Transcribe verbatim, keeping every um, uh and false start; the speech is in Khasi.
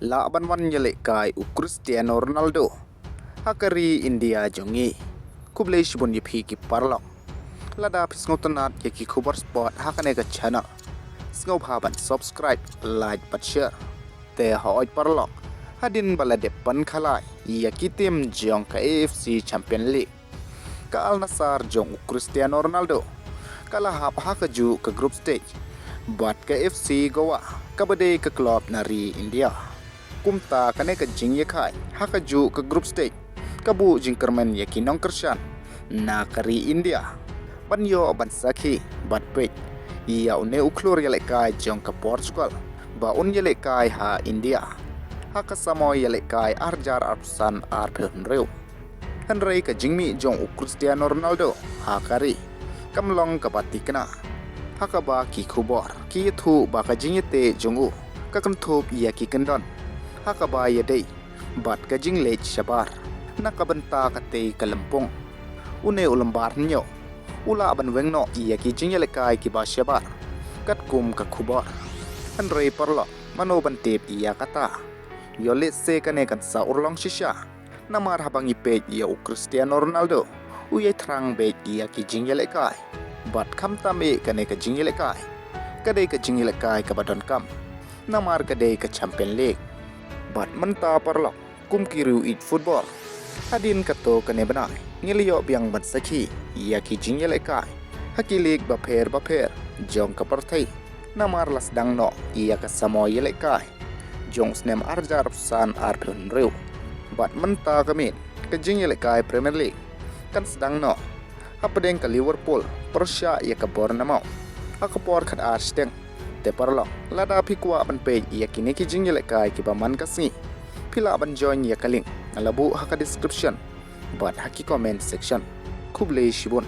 Lah ban wan ïalehkai u Cristiano Ronaldo ha ka ri India jong ngi. Khublei shibun ïa phi ki paralok. Lada phi sngewtynnat ïa ki khubor sport ha kane ka channel, sngewbha ban subscribe, like bad share. Te hooid paralok, hadien ba la dep pynkhalai ïa ki team jong ka A F C Champion League, ka Al Nassr jong u Cristiano Ronaldo ka la hap ha kajuh ka group stage bad ka F C Goa, kaba dei ka club na ri India. Kumta kane ka jingïakhai ha kajuh ka group stage ka buh jingkyrmen ïa ki nongkyrshan na ka ri India ban ïoh ban sakhi bad peit ïa une u khlur ïalehkai jong ka Portugal ba un ïalehkai ha India ha ka samoi ïalehkai arhajar arphew san arphew hynriew. Hynrei ka jingmih jong u Cristiano Ronaldo ha ka ri kam long kaba tikna, ha kaba ki khubor ki ïathuh ba ka jingïateh jong u ka kynthup ïa ki kyndon ha kaba ïadei bad ka jingleit shabar na ka bynta katei ka lympung. Une u lymbar hynñiew u lah ban weng noh ïa ki jingïalehkai kiba shabar katkum ka khubor. Hynrei paralok, mano ban tip ïa kata? Ïoh lehse kane kan sa urlong shisha. Namar haba ngi peit ïa u Cristiano Ronaldo, u ïai thrang beit ïa ki jingïalehkai. Bad khamtam eh kane ka jingïalehkai ka dei ka jingïalehkai kaba donkam, namar ka dei ka Champion League. Bad mynta paralok, kum ki riew ïeit football, hadien katto katne bnai ngi la ïoh biang ban sakhi ïa ki jingïalehkai ha ki league bapher bapher jong ka pyrthei. Namar la sdang noh ïa ka samoi ïalehkai jong u snem arhajar arphew san arphew hynriew. Bad mynta ka miet ka jingïalehkai Premier League kan sdang noh hapdeng ka Liverpool pyrshah ïa ka Bournemouth ha ka por khatar shiteng. Te paralok, lada phi kwah ban peit ïa kine ki jingïalehkai kiba man ka sngi, phi lah ban join ïa ka link nga la buh ha ka description bad ha ki comment section. Khublei shibun.